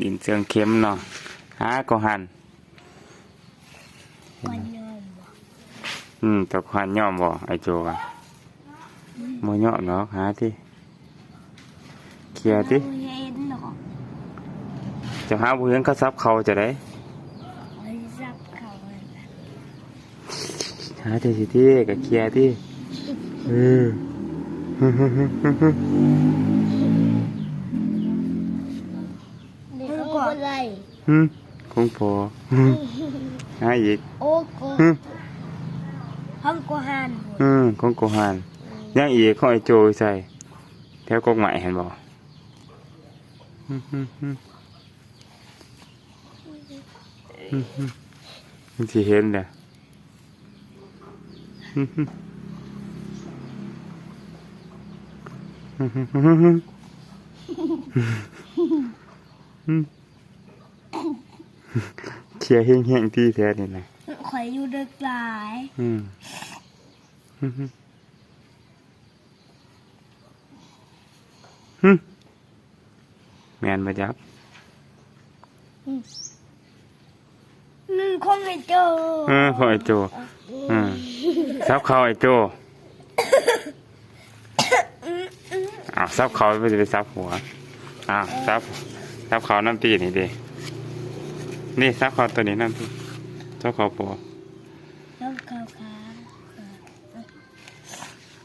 ດິນເຊື່ອງເຄັມເນາະ. ຫາກໍຫັ້ນ. ບໍ່ຍອມບໍ່? ອືມ ຕົກຫັ້ນຍອມບໍ່? ໄອ້ໂຈວ່າ ອືມ ບໍ່ຍອມດອກ. ຫາຕິ ເຄຍຕິ. ບໍ່ເຫັນດອກ. ເຈົ້າຫາບໍ່ເຫັນ ເຂົາສັບເຂົ້າຈະໄດ້? ເຂົາສັບເຂົ້າຫັ້ນລະ. ຫາແຕ່ຊິຕິ ກໍເຄຍຕິ. ເອີ ນີ້ກໍບໍ່ໄດ້. ຫຶ ຂອງພໍ່. ຫາອີກ. ໂອ້ ຂອງ ຫຶ ຂອງໂກຮານ. ເອີ ຂອງໂກຮານ. ອືມ ຍັງອີກ. ຂອງໄອ້ໂຈຢູ່ໃສ? ແຖວກົກໄມ້ຫັ້ນບໍ່? ຫຶ ຫຶ ຫຶ ມັນຊິເຫັນເດ້. ເຄຍແຮງໆຕິແທ້ນີ້ນະ. ຂ້ອຍຢູ່ເລິກຫຼາຍ. ອືມ ຫຶ ແມ່ນບໍ່ຈັກ? ອືມ ອືມ ຂອງໄອ້ໂຈ. ເອີ ຂອງໄອ້ໂຈ. ອືມ ສັບເຂົ້າໄອ້ໂຈ. ອືມ ອືມ ອ້າວ ສັບເຂົ້າ ບໍ່ໄດ້ໄປສັບຫົວ. ອ້າວ ສັບ ສັບເຂົ້ານຳຕິ ນີ້ເດ້. ນີ້ ສັບເຂົ້າໂຕນີ້ນຳຕິ ສັບເຂົ້າໂປ. ສັບເຂົ້າຂາ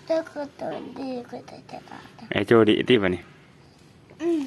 ເຈົ້າຄືຕົວດີຄືແຕ່ ໄອ້ໂຈດີຕິບາດນີ້. ອືມ